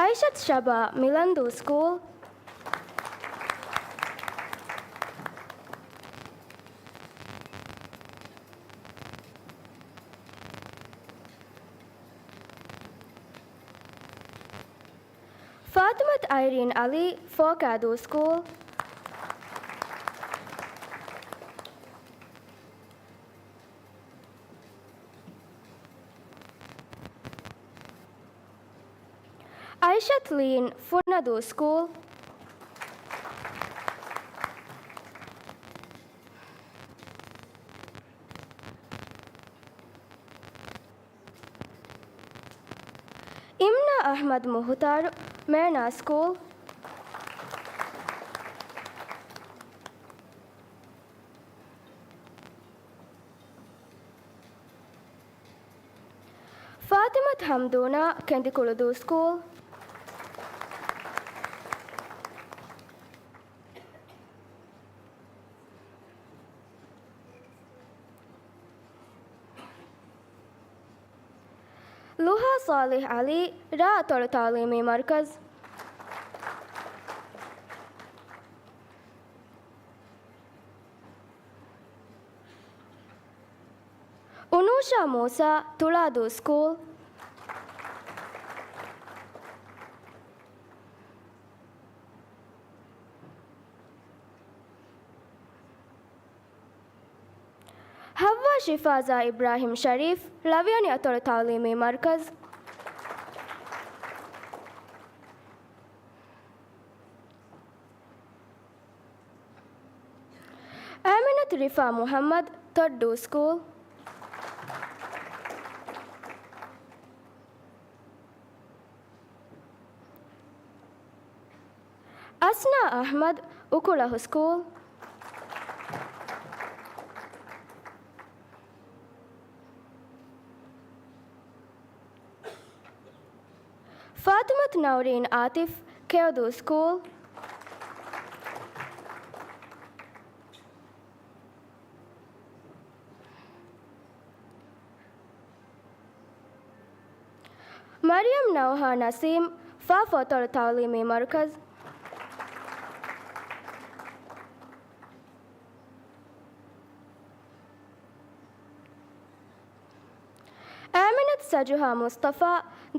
އައިޝަތު ޝަބާ، މިލަންދޫ ސްކޫލް. ފާތިމަތު އައިރީން އަލީ، ފޯކާދޫ ސްކޫލް. އައިޝަތު ލީން، ފުނަދޫ ސްކޫލް. އިމްނާ އަޙްމަދު މުހުތާރު، މޭނާ ސްކޫލް. ފާތިމަތު ހަމްދޫނާ، ކެނދިކުޅުދޫ ސްކޫލް. ލުހާ ޞާލިޙް ޢަލީ، ރ. އަތޮޅު ތަޢުލީމީ މަރުކަޒު. އުނޫޝާ މޫސާ، ތުޅާދޫ ސްކޫލް. ޙައްވާ ޝިފާޒާ އިބްރާހިމް ޝަރީފް، ޅަވިޔަނި އަތޮޅު ތަޢުލީމީ މަރުކަޒު. އާމިނަތު ރިފާ މުޙައްމަދު، ތޮއްޑޫ ސްކޫލް. އަސްނާ އަޙްމަދު، އުކުޅަހު ސްކޫލް. ފާތިމަތު ނައުރީން އާތިފް، ކެޔޮދޫ ސްކޫލް. މަރިޔަމް ނައުހާ ނަސީމް، ފ. އަތޮޅު ތަޢުލީމީ މަރުކަޒު. އާމިނަތު ސަޖުހާ މުޞްޠަފާ،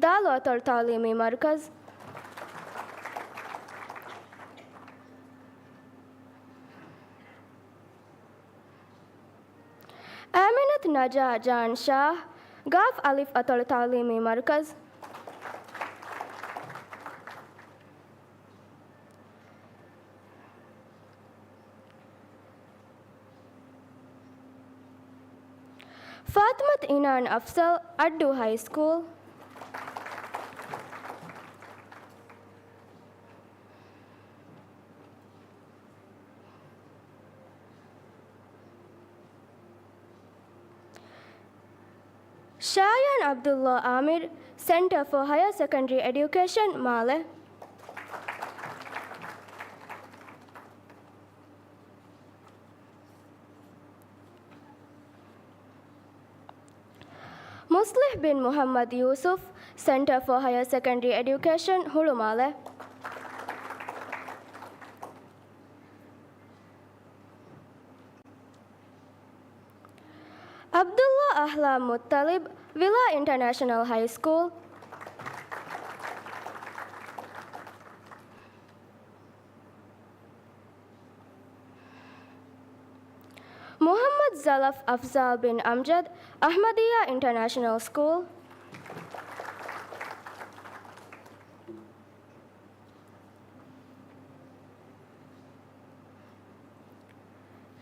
ދ. އަތޮޅު ތަޢުލީމީ މަރުކަޒު. އާމިނަތު ނަޖާ ޖާން ޝާހް، ގ. އަތޮޅު ތަޢުލީމީ މަރުކަޒު. ފާތިމަތު އިނާން އަފްޒަލް، އައްޑޫ ހައި ސްކޫލް. ޝާޔާން ޢަބްދުﷲ އާމިރު، ސެންޓަރ ފޯ ހަޔަރ ސެކަންޑަރީ އެޑިއުކޭޝަން، މާލެ. މުޞްލިޙް ބިން މުޙައްމަދު ޔޫސުފް، ސެންޓަރ ފޯ ހަޔަރ ސެކަންޑަރީ އެޑިއުކޭޝަން، ހުޅުމާލެ. ޢަބްދުﷲ އަޙްލާމް މުއްޠަލިބް، ވިލާ އިންޓަރނޭޝަނަލް ހައި ސްކޫލް. މުޙައްމަދު ޒަލަފް އަފްޒާލް ބިން އަމްޖަދު، އަޙްމަދިއްޔާ އިންޓަރނޭޝަނަލް ސްކޫލް.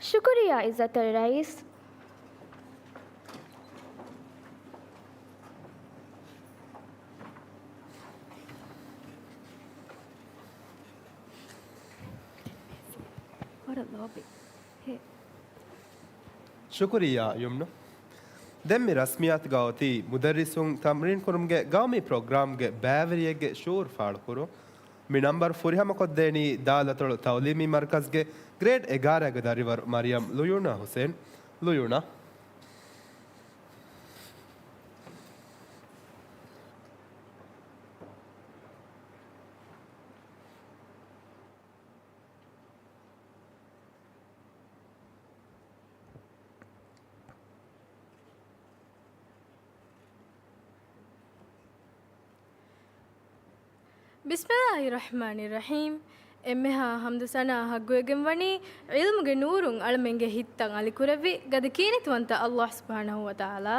ޝުކުރިއްޔާ ޢިއްޒަތްތެރި ރައީސް. ވަރަށް ލޯބި. ހޭ. ޝުކުރިއްޔާ ޔުމްނު. ދެން މި ރަސްމިއްޔާތުގަ އޮތީ މުދައްރިސުން ތަމްރީން ކުރުމުގެ ގައުމީ ޕްރޮގްރާމްގެ ބައިވެރިއެއްގެ ޝުޢޫރު ފާޅުކުރުން. މި ނަންބަރު ފުރިހަމަކޮށްދޭނީ ދާލަތޮޅު ތަޢުލީމީ މަރުކަޒްގެ ގްރޭޑް އެގާރައިގެ ދަރިވަރު މަރިޔަމް ލުޔޫނާ ހުސެން. ލުޔޫނާ. ބިސްމިއްލާހި ރަޙްމާނި ރަޙީމް. އެންމެހާ ޙަމްދު ސަނާ ޙައްޤުވެގެންވަނީ ޢިލްމުގެ ނޫރުން އަޅަމެންގެ ހިތްތައް އަލިކުރެއްވި ގަދަ ކީރިތިވަންތަ ﷲ ސުބްޙާނަހޫ ވަތަޢާލާ.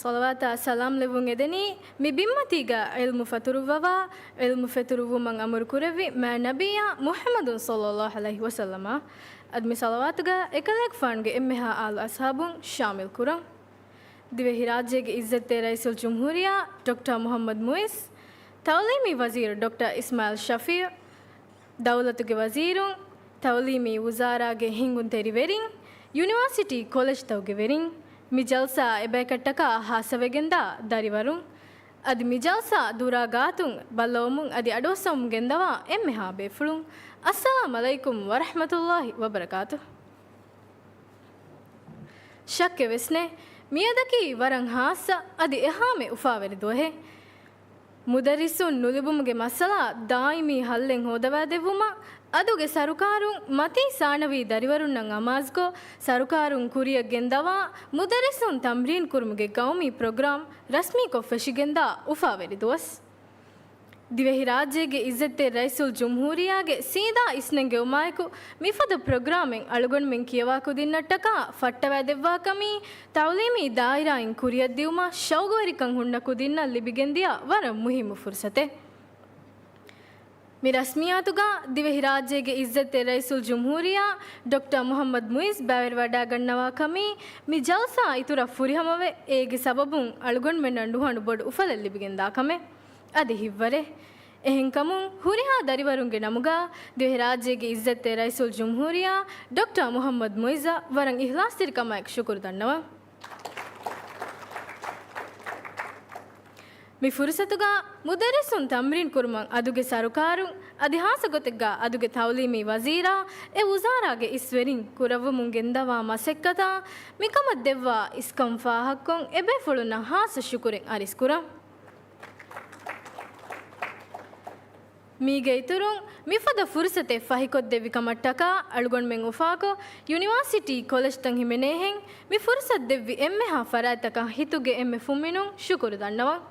ޞަލަވާތާ ސަލާމް ލެއްވުން އެދެނީ މި ބިންމަތީގަ ޢިލްމު ފަތުރުއްވަވާ، ޢިލްމު ފެތުރުއްވުމަށް އަމުރު ކުރެއްވި މާތް ނަބިއްޔާ މުޙައްމަދު ޞައްލައްލާހު ޢަލައިހި ވަސައްލަމަށް. އަދި މި ޞަލަވާތުގަ އެކަލޭގެފާނުގެ އެންމެހާ އާލު އަޞްޙާބުން ޝާމިލް ކުރަން. ދިވެހިރާއްޖޭގެ ޢިއްޒަތްތެރި ރައީސުލްޖުމްހޫރިއްޔާ ޑޮކްޓަރ މުޙައްމަދު މުޢިއްޒު، ތަޢުލީމީ ވަޒީރު ޑޮކްޓަރ އިސްމާޢީލް ޝަފީޢު، ދައުލަތުގެ ވަޒީރުން، ތަޢުލީމީ ވުޒާރާގެ ހިންގުންތެރި ވެރިން، ޔުނިވާސިޓީ ކޮލެޖްތަކުގެ ވެރިން، މި ޖަލްސާ އެބަޔަކަށްޓަކާ ޚާއްޞަވެގެންދާ ދަރިވަރުން، އަދި މި ޖަލްސާ ދުރާ ގާތުން ބައްލަވަމުން އަދި އަޑުއައްސަވަމުން ގެންދަވާ އެންމެހާ ބޭފުޅުން، އައްސަލާމް ޢަލައިކުމް ވަރަޙްމަތުﷲ ވަބަރަކާތުހު. ޝައްކެއް ވެސް ނެތް، މިއަދަކީ ވަރަށް ޚާއްޞަ އަދި އެހާމެ އުފާވެރި ދުވަހެއް. މުދައްރިސުން ނުލިބުމުގެ މައްސަލަ ދާއިމީ ޙައްލެއް ހޯދަވާދެއްވުމަށް އަދުގެ ސަރުކާރުން މަތީ ސާނަވީ ދަރިވަރުންނަށް އަމާޒުކޮށް، ސަރުކާރުން ކުރިއަށް ގެންދަވާ މުދައްރިސުން ތަމްރީން ކުރުމުގެ ޤައުމީ ޕްރޮގްރާމް ރަސްމީކޮށް ފެށިގެންދާ އުފާވެރި ދުވަސް. ދިވެހިރާއްޖޭގެ ޢިއްޒަތްތެރި ރައީސުލްޖުމްހޫރިއްޔާގެ ސީދާ އިސްނެންގެވުމާއެކު، މިފަދަ ޕްރޮގްރާމެއް އަޅުގަނޑުމެން ކިޔަވާ ކުދިންނަށްޓަކާ ފައްޓަވާދެއްވާކަމީ، ތަޢުލީމީ ދާއިރާއިން ކުރިއަށްދިއުމަށް ޝައުގުވެރިކަން ހުންނަ ކުދިންނަށް ލިބިގެންދިޔަ ވަރަށް މުހިއްމު ފުރުޞަތެއް. މި ރަސްމިއްޔާތުގަ ދިވެހިރާއްޖޭގެ ޢިއްޒަތްތެރި ރައީސުލްޖުމްހޫރިއްޔާ ޑޮކްޓަރ މުޙައްމަދު މުޢިއްޒު ބައިވެރިވަޑައިގަންނަވާކަމީ، މި ޖަލްސާ އިތުރަށް ފުރިހަމަވެ، އޭގެ ސަބަބުން އަޅުގަނޑުމެންނަށް ނުހަނު ބޮޑު އުފަލެއް ލިބިގެންދާ ކަމެއް. އަދި ހިތްވަރެއް. އެހެންކަމުން، ހުރިހާ ދަރިވަރުންގެ ނަމުގަ ދިވެހިރާއްޖޭގެ ޢިއްޒަތްތެރި ރައީސުލްޖުމްހޫރިއްޔާ ޑޮކްޓަރ މުޙައްމަދު މުޢިއްޒަށް ވަރަށް އިޚްލާޞްތެރިކަމާއެކު ޝުކުރު ދަންނަވަން. މި ފުރުޞަތުގަ މުދައްރިސުން ތަމްރީން ކުރުމަށް އަދުގެ ސަރުކާރުން، އަދި ޚާއްޞަގޮތެއްގަ އަދުގެ ތަޢުލީމީ ވަޒީރާ، އެ ވުޒާރާގެ އިސްވެރިން ކުރައްވަމުން ގެންދަވާ މަސައްކަތާ، މިކަމަށް ދެއްވާ އިސްކަން ފާހަގަކޮށް، އެބޭފުޅުންނަށް ޚާއްޞަ ޝުކުރެއް އަރިސްކުރަން. މީގެ އިތުރުން، މިފަދަ ފުރުޞަތެއް ފަހިކޮށްދެއްވި ކަމަށްޓަކާ އަޅުގަނޑުމެން އުފާކޮށް، ޔުނިވާސިޓީ ކޮލެޖްތައް ހިމެނޭހެން، މި ފުރުޞަތު ދެއްވި އެންމެހާ ފަރާތްތަކަށް ހިތުގެ އެންމެ ފުންމިނުން ޝުކުރު ދަންނަވަން.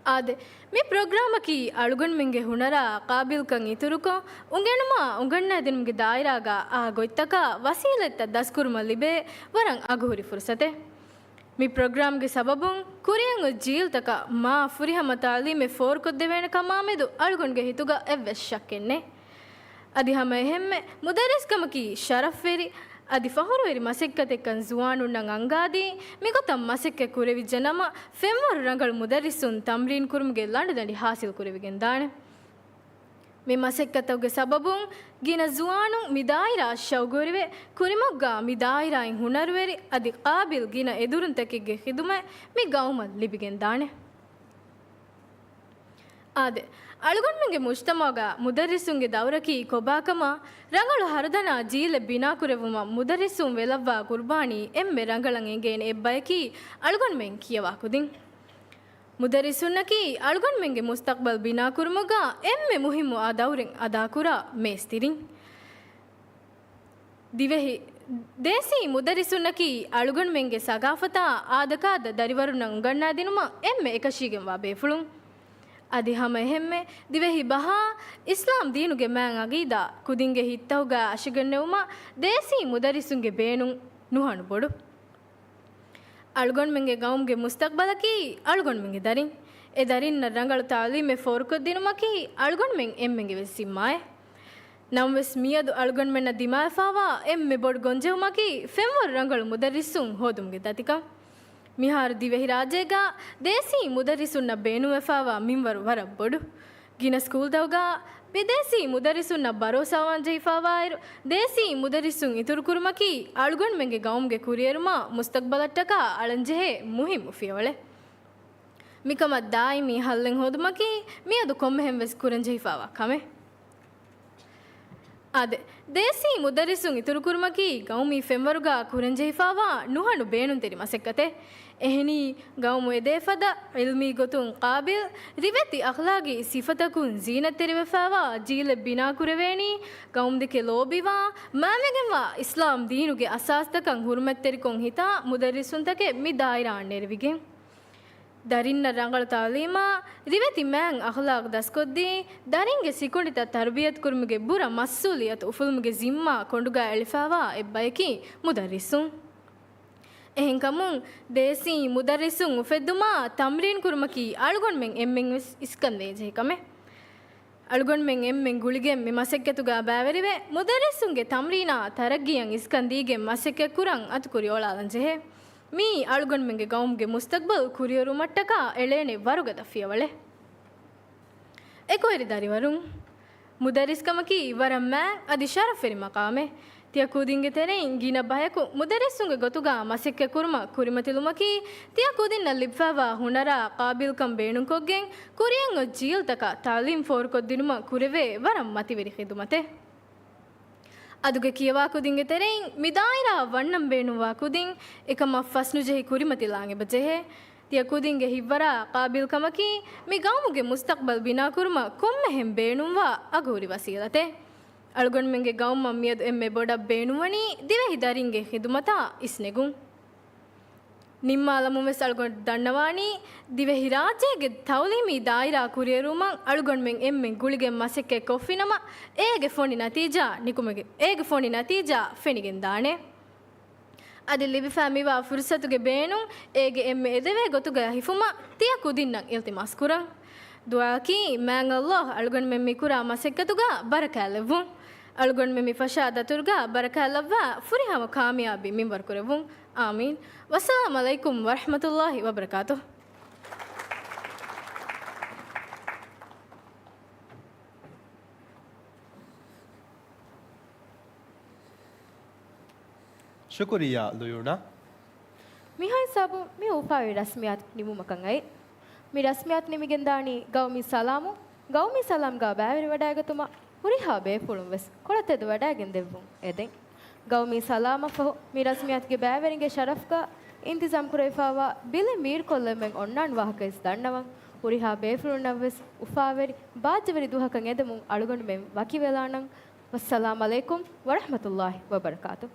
އާދެ، މި ޕްރޮގްރާމަކީ އަޅުގަނޑުމެންގެ ހުނަރާ ޤާބިލްކަން އިތުރުކޮށް، އުނގެނުމާ އުނގަންނާދިނުމުގެ ދާއިރާގަ އާ ގޮތްތަކާ ވަސީލަތްތައް ދަސްކުރުމަށް ލިބޭ ވަރަށް އަގުހުރި ފުރުޞަތެއް. މި ޕްރޮގްރާމްގެ ސަބަބުން ކުރިއަށް އޮތް ޖީލްތަކަށް މާ ފުރިހަމަ ތަޢުލީމެއް ފޯރުކޮށްދެވޭނެ ކަމާމެދު އަޅުގަނޑުގެ ހިތުގަ އެއްވެސް ޝައްކެއް ނެތް. އަދި ހަމަ އެހެންމެ މުދައްރިސްކަމަކީ ޝަރަފްވެރި، އަދި ފަޚުރުވެރި މަސައްކަތެއްކަން ޒުވާނުންނަށް އަންގާދީ، މިގޮތަށް މަސައްކަތް ކުރެވިއްޖެ ނަމަ، ފެންވަރު ރަނގަޅު މުދައްރިސުން ތަމްރީން ކުރުމުގެ ލަނޑުދަނޑި ޙާޞިލް ކުރެވިގެންދާނެ. މި މަސައްކަތުގެ ސަބަބުން ގިނަ ޒުވާނުން މި ދާއިރާއަށް ޝައުގުވެރިވެ، ކުރިމަގުގަ މި ދާއިރާއިން ހުނަރުވެރި އަދި ޤާބިލް ގިނަ އެދުރުންތަކެއްގެ ޚިދުމަތް މި ގައުމަށް ލިބިގެންދާނެ. އާދެ، އަޅުގަނޑުމެންގެ މުޖްތަމަޢުގަ މުދައްރިސުންގެ ދައުރަކީ ކޮބާކަމަށް، ރަނގަޅު ހަރުދަނާ ޖީލެއް ބިނާކުރެއްވުމަށް މުދައްރިސުން ވެލައްވާ ޤުރުބާނީ އެންމެ ރަނގަޅަށް އެނގޭނެ އެއްބަޔަކީ އަޅުގަނޑުމެން ކިޔަވާ ކުދިން. މުދައްރިސުންނަކީ އަޅުގަނޑުމެންގެ މުސްތަޤްބަލް ބިނާކުރުމުގަ އެންމެ މުހިއްމު އާ ދައުރެއް އަދާކުރާ މޭސްތިރިން. ދިވެހި ދޭސީ މުދައްރިސުންނަކީ އަޅުގަނޑުމެންގެ ސަގާފަތާ އާދަކާދަ ދަރިވަރުންނަށް އުނގަންނާދިނުމަށް އެންމެ އެކަށީގެންވާ ބޭފުޅުން. އަދި ހަމަ އެހެންމެ ދިވެހި ބަހާ، އިސްލާމް ދީނުގެ މާތް އަގީދާ، ކުދިންގެ ހިތްތަކުގަ އަށިގެންނެވުމަށް ދޭސީ މުދައްރިސުންގެ ބޭނުން ނުހަނު ބޮޑު. އަޅުގަނޑުމެންގެ ގައުމުގެ މުސްތަޤްބަލަކީ އަޅުގަނޑުމެންގެ ދަރިން. އެ ދަރިންނަށް ރަނގަޅު ތަޢުލީމެއް ފޯރުކޮށްދިނުމަކީ އަޅުގަނޑުމެން އެންމެންގެ ވެސް ޒިންމާއެއް. ނަމަވެސް މިއަދު އަޅުގަނޑުމެންނަށް ދިމާވެފާވާ އެންމެ ބޮޑު ގޮންޖެހުމަކީ ފެންވަރު ރަނގަޅު މުދައްރިސުން ހޯދުމުގެ ދަތިކަން. މިހާރު ދިވެހިރާއްޖޭގަ ދޭސީ މުދައްރިސުންނަށް ބޭނުންވެފާވާ މިންވަރު ވަރަށް ބޮޑު. ގިނަ ސްކޫލްތަކުގަ ބިދޭސީ މުދައްރިސުންނަށް ބަރޯސާވާން ޖެހިފާވާއިރު، ދޭސީ މުދައްރިސުން އިތުރުކުރުމަކީ އަޅުގަނޑުމެންގެ ގައުމުގެ ކުރިއެރުމާ މުސްތަޤްބަލަށްޓަކާ އަޅަންޖެހޭ މުހިއްމު ފިޔަވަޅެއް. މިކަމަށް ދާއިމީ ޙައްލެއް ހޯދުމަކީ މިއަދު ކޮންމެހެން ވެސް ކުރަންޖެހިފާވާ ކަމެއް. އާދެ، ދޭސީ މުދައްރިސުން އިތުރުކުރުމަކީ ގައުމީ ފެންވަރުގަ ކުރަންޖެހިފާވާ ނުހަނު ބޭނުންތެރި މަސައްކަތެއް. އެހެނީ، ގައުމު އެދޭފަދަ ޢިލްމީ ގޮތުން ޤާބިލް، ރިވެތި އަޚްލާޤީ ސިފަތަކުން ޒީނަތްތެރިވެފާވާ ޖީލެއް ބިނާކުރެވޭނީ، ގައުމުދެކެ ލޯބިވާ، މާތްވެގެންވާ އިސްލާމް ދީނުގެ އަސާސްތަކަށް ޙުރުމަތްތެރިކޮށް ހިތާ މުދައްރިސުންތަކެއް މި ދާއިރާއަށް ނެރެވިގެން. ދަރިންނަށް ރަނގަޅު ތައުލީމާ، ރިވެތި މާތް އަޚްލާޤު ދަސްކޮށްދީ، ދަރިންގެ ސިކުނޑިތައް ތަރުބިޔަތުކުރުމުގެ ބުރަ މަސްއޫލިއްޔަތު އުފުލުމުގެ ޒިންމާ ކޮނޑުގަ އެޅިފައިވާ އެއްބަޔަކީ މުދައްރިސުން. އެހެންކަމުން، ދޭސީ މުދައްރިސުން އުފެއްދުމާ ތަމްރީން ކުރުމަކީ އަޅުގަނޑުމެން އެންމެން ވެސް އިސްކަން ދޭންޖެހޭ ކަމެއް. އަޅުގަނޑުމެން އެންމެން ގުޅިގެން މި މަސައްކަތުގަ ބައިވެރިވެ، މުދައްރިސުންގެ ތަމްރީނާ ތަރައްގީއަށް އިސްކަން ދީގެން މަސައްކަތް ކުރަން އަތު ކުރިއަޅާލަން ޖެހޭ. މިއީ އަޅުގަނޑުމެންގެ ގައުމުގެ މުސްތަޤްބަލް ކުރިއެރުމަށްޓަކާ އެޅޭނެ ވަރުގަދަ ފިޔަވަޅެއް. އެކުވެރި ދަރިވަރުން، މުދައްރިސްކަމަކީ ވަރަށް މާތް އަދި ޝަރަފްވެރި މަޤާމެއް. ތިޔަ ކުދިންގެ ތެރެއިން ގިނަ ބަޔަކު މުދައްރިސުންގެ ގޮތުގަ މަސައްކަތް ކުރުމަށް ކުރިމަތިލުމަކީ، ތިޔަ ކުދިންނަށް ލިބިފައިވާ ހުނަރާ ޤާބިލްކަން ބޭނުންކޮށްގެން، ކުރިއަށް އޮތް ޖީލްތަކަށް ތަޢުލީމް ފޯރުކޮށްދިނުމަށް ކުރެވޭ ވަރަށް މަތިވެރި ޚިދުމަތެއް. އަދުގެ ކިޔަވާ ކުދިންގެ ތެރެއިން މި ދާއިރާއަށް ވަންނަން ބޭނުންވާ ކުދިން އެކަމަށް ފަސްނުޖެހި ކުރިމަތިލާން އެބަ ޖެހޭ. ތިޔަ ކުދިންގެ ހިތްވަރާ ޤާބިލްކަމަކީ މި ގައުމުގެ މުސްތަޤްބަލް ބިނާކުރުމަށް ކޮންމެހެން ބޭނުންވާ އަގުހުރި ވަސީލަތެއް. އަޅުގަނޑުމެންގެ ގައުމަށް މިއަދު އެންމެ ބޮޑަށް ބޭނުންވަނީ ދިވެހި ދަރިންގެ ޚިދުމަތާ އިސްނެގުން. ނިންމާލަމުން ވެސް އަޅުގަނޑު ދަންނަވާނީ، ދިވެހިރާއްޖޭގެ ތަޢުލީމީ ދާއިރާ ކުރިއެރުވުމަށް އަޅުގަނޑުމެން އެންމެން ގުޅިގެން މަސައްކަތް ކޮށްފިނަމަ، އޭގެ ފޮނި ނަތީޖާ ނިކުމެގެ، އޭގެ ފޮނި ނަތީޖާ ފެނިގެންދާނެ. އަދި ލިބިފައި މިވާ ފުރުޞަތުގެ ބޭނުން އޭގެ އެންމެ އެދެވޭ ގޮތުގަ ހިފުމަށް ތިޔަ ކުދިންނަށް އިލްތިމާސް ކުރަން. ދުޢާއަކީ، މާތް ﷲ އަޅުގަނޑުމެން މި ކުރާ މަސައްކަތުގަ ބަރަކާތް ލެއްވުން. އަޅުގަނޑުމެން މި ފަށާ ދަތުރުގަ ބަރަކާތް ލައްވާ ފުރިހަމަ ކާމިޔާބީ މިންވަރު ކުރެއްވުން. އާމީން. ވައްސަލާމް ޢަލައިކުމް ވަރަޙްމަތުﷲ ވަބަރަކާތުހު. ޝުކުރިއްޔާ ލުޔޫނާ. މިހާ ހިސާބުން މި އުފާވެރި ރަސްމިއްޔާތު ނިމުމަކަށް އައި. މި ރަސްމިއްޔާތު ނިމިގެންދާނީ ގައުމީ ސަލާމުން. ގައުމީ ސަލާމްގަ ބައިވެރިވަޑައިގަތުމަށް ހުރިހާ ބޭފުޅުން ވެސް ކޮޅަށް ތެދުވަޑައިގެން ދެއްވުން އެދެން. ގައުމީ ސަލާމަށްފަހު، މި ރަސްމިއްޔާތުގެ ބައިވެރިންގެ ޝަރަފްގަ އިންތިޒާމް ކުރެވިފައިވާ ބިލެއް މީރުކޮށްލެވެން އޮންނާނެ ވާހަކަ ވެސް ދަންނަވަން. ހުރިހާ ބޭފުޅުންނަށް ވެސް އުފާވެރި، ބާއްޖަވެރި ދުވަހަކަށް އެދެމުން އަޅުގަނޑުމެން ވަކިވެލާނަން. ވައްސަލާމް ޢަލައިކުމް ވަރަޙްމަތުﷲ ވަބަރަކާތުހު.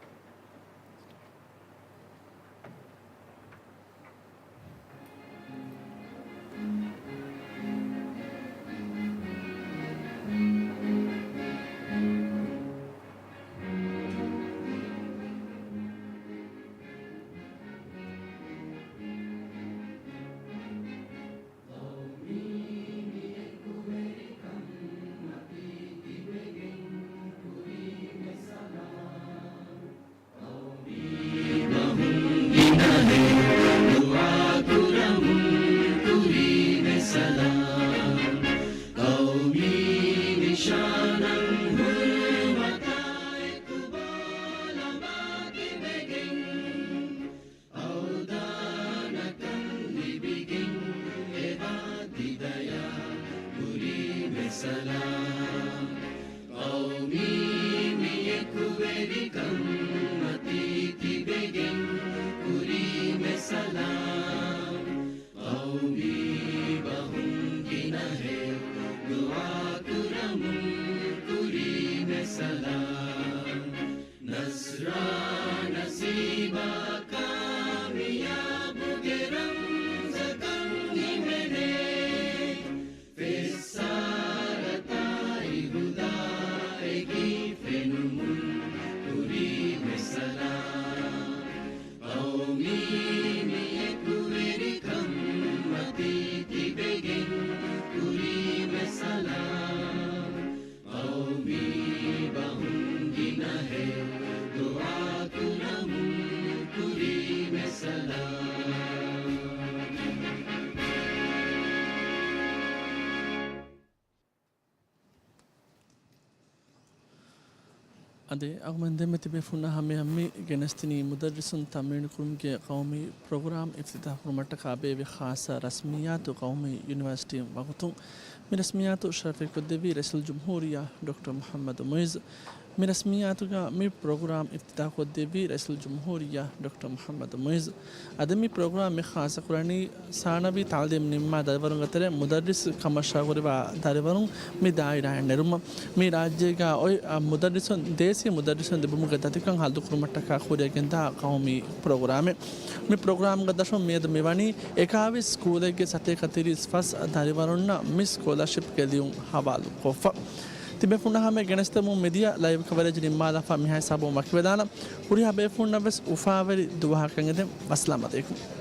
އަވަދާނަކަން ލިބިގެން އެވާ ދިދަޔާ ކުރީމެ ސަލާމް. ޤައުމީ މި އެކުވެރިކަން މަތީ ތިބެގެން ކުރީމެ ސަލާމް. ޤައުމީ ބަހުން ގިނަހެޔޮ ދުޢާ ކުރަމުން ކުރީމެ ސަލާމް. ނަޞްރާ ނަސީބާ ކާމިޔާބުގެ ރަމްޒަކަށް ހިމެނޭ. ފެއްސާރަތާއި ހުދާއެކީ ފެނުމުން ކުރީމެ ސަލާމް. ޤައުމީ މި އެކުވެރިކަން މަތީ ތިބެގެން ކުރީމެ ސަލާމް. ޤައުމީ ބަހުން ގިނަހެޔޮ ދުޢާ ކުރަމުން ކުރީމެ ސަލާމް. އަދި އަޅުގަނޑުމެން ދެންމެ ތިބޭފުޅުންނާ ހަމަޔަށް މި ގެނެސްދިނީ މުދައްރިސުން ތަމްރީނު ކުރުމުގެ ޤައުމީ ޕްރޮގްރާމް އިފްތިތާޙް ކުރުމަށްޓަކާ ބޭއްވި ޚާއްޞަ ރަސްމިއްޔާތު ޤައުމީ ޔުނިވަރސިޓީން ވަގުތުން. މި ރަސްމިއްޔާތު ޝަރަފުވެރިކޮށްދެއްވީ ރައީސުލްޖުމްހޫރިއްޔާ ޑޮކްޓަރ މުޙައްމަދު މުޢިއްޒު. މި ރަސްމިއްޔާތުގަ މި ޕްރޮގްރާމް އިފްތިތާޙްކޮށްދެއްވީ ރައީސުލްޖުމްހޫރިއްޔާ ޑޮކްޓަރ މުޙައްމަދު މުޢިއްޒު. އަދި މި ޕްރޮގްރާމް މި ޚާއްޞަކުރަނީ ސާނަވީ ތަޢުލީމް ނިންމާ ދަރިވަރުންގެ ތެރޭ މުދައްރިސް ކަމަށާ ހުރެވާ ދަރިވަރުން މި ދާއިރާއަށް ނެރުމަށް. މި ރާއްޖޭގަ އޮތް، އަ، މުދައްރިސުން ދޭސީ މުދައްރިސުން ލިބުމުގެ ދަތިކަން ހައްލުކުރުމަށްޓަކާ ކުރިއަށް ގެންދާ ޤައުމީ ޕްރޮގްރާމެއް. މި ޕްރޮގްރާމްގަ ދަށުން މިއަދު މިވަނީ އެކާވީސް ސްކޫލެއްގެ ސަތޭކަ ތިރީސް ފަސް ދަރިވަރުންނަށް މި ސްކޮލާޝިޕްގެ ލިޔުން ހަވާލުކޮށްފަ. ތިބޭފުޅުންނާ ހަމަޔަށް ގެނެސްދެމުން މިދިޔަ ލައިވް ކަވަރޭޖް ނިންމާލާފަ މިހާ ހިސާބުން ވަކިވެލާނަން. ހުރިހާ ބޭފުޅުންނަށް ވެސް އުފާވެރި ދުވަހަކަށް އެދެން. ވައްސަލާމް ޢަލައިކުމް.